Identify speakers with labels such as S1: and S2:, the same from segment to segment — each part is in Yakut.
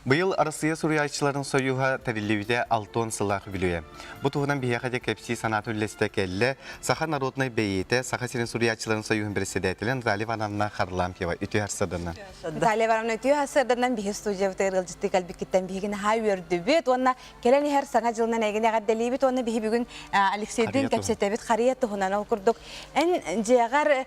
S1: Быйыл Арассыыйа суруйааччыларын сойууһа тэриллибитэ 60 сыллаах үбүлүөйэ. Бу туһунан биһиэхэ дьэ кэпсии санаатын үллэстэ кэллэ Саха народнай бэйиэтэ, Саха сирин суруйааччыларын сойууһун бэрэссэдээтэлэ Наталья Ивановна Харлампьева. Үтүө харсаданан.
S2: Наталья Ивановна үтүө харсаданан биһи студиябытыгар ыалдьыттыы кэлбиккиттэн биһиги наһаа үөрдүбүт уонна кэлэн иһэр саҥа дьылынан эйигин эҕэрдэлиибит уонна биһи бүгүн Алексейдыын кэпсэтэбит харыйа туһунан. Ол курдук эн дьиэҕэр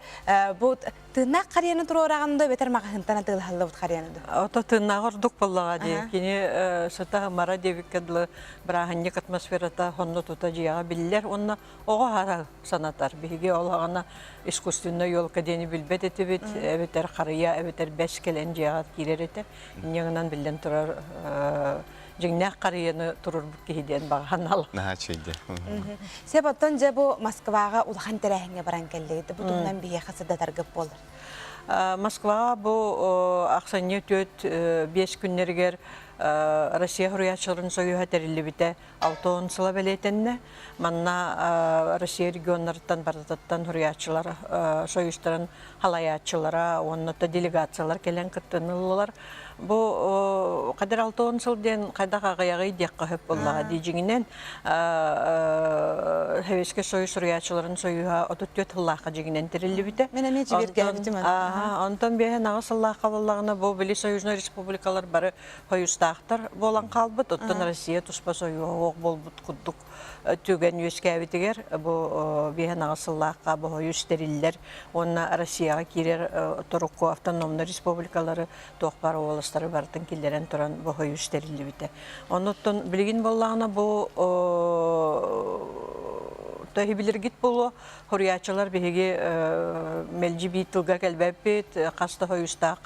S2: бу Тыыннаах харыйаны туруораҕын дуо эбэтэр маҕаһыынтан атыылаһыллыбыт харыйаны дуо?
S3: Ото тыыннаах ордук буоллаҕа дии. Кини сыта мара диэбиккэ дылы бырааһынньык атмосферата онно тута дьиэҕэ биллэр уонна оҕо аһара санатар. Биһиги ол аҕана искусственная елка диэни билбэт этибит, эбэтэр харыйа, эбэтэр бэс кэлэн дьиэҕэ киирэр этэ. Инньэ гынан биллэн турар дьиҥнээх харыйаны туруорбут киһи диэн баҕа
S1: Наһаа үчүгэй.
S2: Сөп, оттон дьэ бу Москваҕа улахан тэрээһиҥҥэ баран кэллигит. Бу туһунан биһиэхэ сырдатаргыт буолар.
S3: Москваҕа бу ахсынньы түөрт биэс күннэригэр Россия суруйааччыларын союһа тэриллибитэ 60 сыла бэлиэтэннэ. Манна Россия регионнарыттан барытыттан суруйааччылар союзтарын халайааччылара уонна делегациялар кэлэн кыттыыны ыллылар. Бу кадыр 60 сыл диэн хайдах аҕыйаҕый диэххэ сөп буоллаҕа дии дьиҥинэн Советский Союз суруйааччыларын союһа 34 сыллаахха дьиҥинэн тэриллибитэ.
S2: Мин эмиэ дьибиргээбитим.
S3: Онтон биэһэн аҕыс сыллаахха буоллаҕына бу били союзнай республикалар бары союзтаахтар буолан хаалбыт. Оттон Россия туспа союһа буолбут курдук түгэн үөскээбитигэр бу биэһэн аҕыс сыллаахха бу союз тэриллэр уонна Россияҕа киирэр турукку автономнай республикалары туох баар уоластары барытын киллэрэн туран бу союз тэриллибитэ. Оннуттан билигин буоллаҕына бу төһө билиргит буолуо Хоруйааччылар биһиги мэлдьи биир тылга кэлбэппит, хас да хойустаах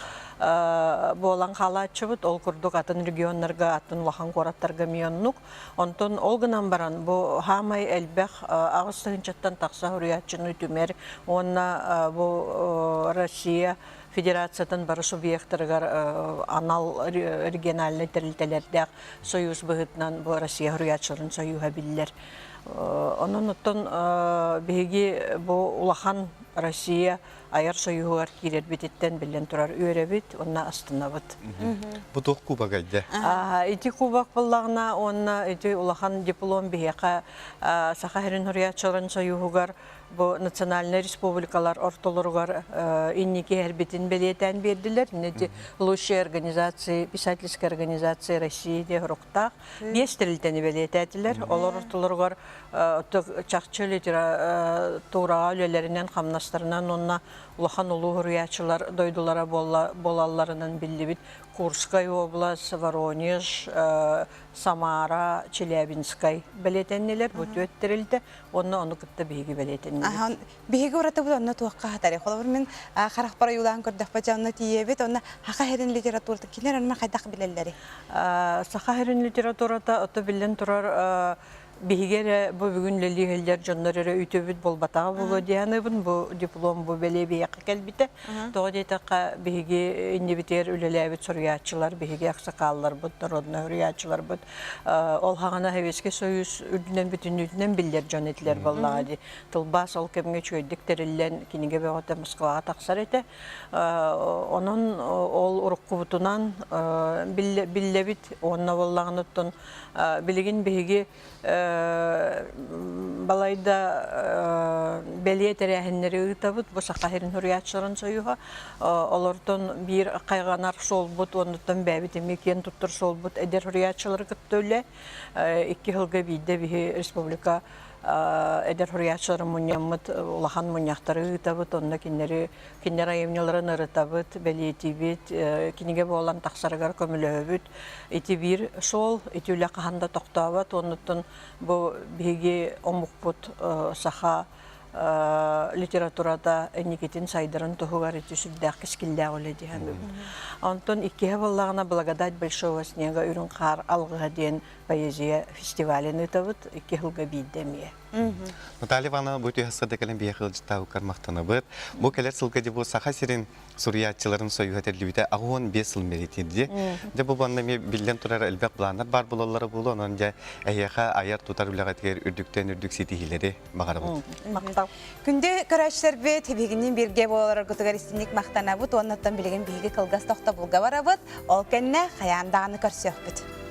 S3: буолан хаалааччыбыт. Ол курдук атын регионнарга, атын улахан куораттарга эмиэ оннук. Онтон ол гынан баран бу хаамай элбэх аҕыс тыһыынчаттан тахса хоруйааччыны түмэр уонна бу Россия Федерациятын бары субъектарыгар анал региональнай тэрилтэлэрдээх союз быһыытынан бу Россия хоруйааччыларын союһа биллэр. Онон оттон биһиги бу улахан Россия айар союһугар киирэрбититтэн биллэн турар үөрэбит уонна астынабыт.
S1: Бу туох кубогай дэ?
S3: Ити кубок буоллаҕына уонна ити улахан диплом биһиэхэ Саха сирин суруйааччыларын союһугар бу национальнай республикалар ортолоругар инники эрбитин бэлиэтээн биэрдилэр. Ити лучшие организации, писательская организация России диэн соруктаах биэс тэрилтэни бэлиэтээтилэр. Олор ортолоругар чахчы литератураҕа үлэлэринэн, хамнастарынан уонна улахан улуу суруйааччылар дойдулара буолалларынан биллибит Курскай область, Воронеж, Самара, Челябинскай бэлиэтэннилэр. Бу түөрт тэрилтэ уонна ону кытта биһиги бэлиэтэннибит.
S2: Биһиги уратыбыт онно туохха хатары. Холобур мин харахпар ойуулаан көрдөхпө дьэ онно тиийэбит, онно Саха сирин литературата кинилэр онно хайдах билэллэрий?
S3: Саха сирин литературата ото биллэн турар биһиги эрэ бу бүгүн үлэлииһэллэр дьоннор эрэ үтүөбүт буолбатаҕа буолуо диэханыбын бу диплом бу бэлиэ биһиэхэ кэлбитэ. Тоҕо диэтэххэ биһиги иннибитигэр үлэлээбит суруйааччылар, биһиги аксакаалларбыт, народнай суруйааччыларбыт ол хаҕана Советский Союз үрдүнэн бүтүннүүтүнэн биллэр дьон этилэр буоллаҕа дии. Тылбаас ол кэмҥэ үчүгэйдик тэриллэн кинигэ бөҕөтө Москваҕа тахсар этэ. Онон ол уруккубутунан биллэбит уонна буоллаҕына оттон билигин биһиги балайда бэлиэ тэрээһиннэри ыытабыт бу Саха сирин суруйааччыларын союһа олортон биир хайҕанар суолбут уоннуттан бэйэбит эмиэ киэн туттар суолбут эдэр суруйааччылары кытта үлэ икки сылга биирдэ биһи республика эдэр суруйааччылары мунньаммыт улахан мунньахтары ыытабыт онно кинилэри кинилэр айымньыларын ырытабыт бэлиэтиибит кинигэ буолан тахсарыгар көмөлөһөбүт ити биир суол ити үлэ хаһан да тохтообот оннуттан бу биһиги омукпут саха литературата инникитин сайдарын туһугар ити сүрдээх кэскиллээх үлэ дии саныыбын. Онтон иккиһэ буоллаҕына «Благодать большого снега» үрүҥ хаар алгыһа диэн поэзия фестивалын ыытабыт икки сылга биирдэ эмиэ.
S1: Наталья Ивановна бу түһэ кэлэн биһиэхэ ыалдьыттаабыккар махтанабыт. Бу кэлэр сылга дьэ бу Саха сирин суруйааччыларын союһа тэриллибитэ 85 сыл мэлитирди. Дьэ бу манна эмиэ биллэн турар элбэх планнар баар буолаллара буолуо, онон дьэ эһиэхэ айар тутар үлэҕитигэр үрдүктэн үрдүк ситиһиилэри баҕарабыт.
S3: Махтал.
S2: Күндү көрөөччүлэрбит, биһигинниин бииргэ буоларгытыгар истиҥник махтанабыт уонна оттон билигин биһиги кылгас тохтобулга барабыт. Ол кэннэ хайаан даҕаны көрсүөхпүт.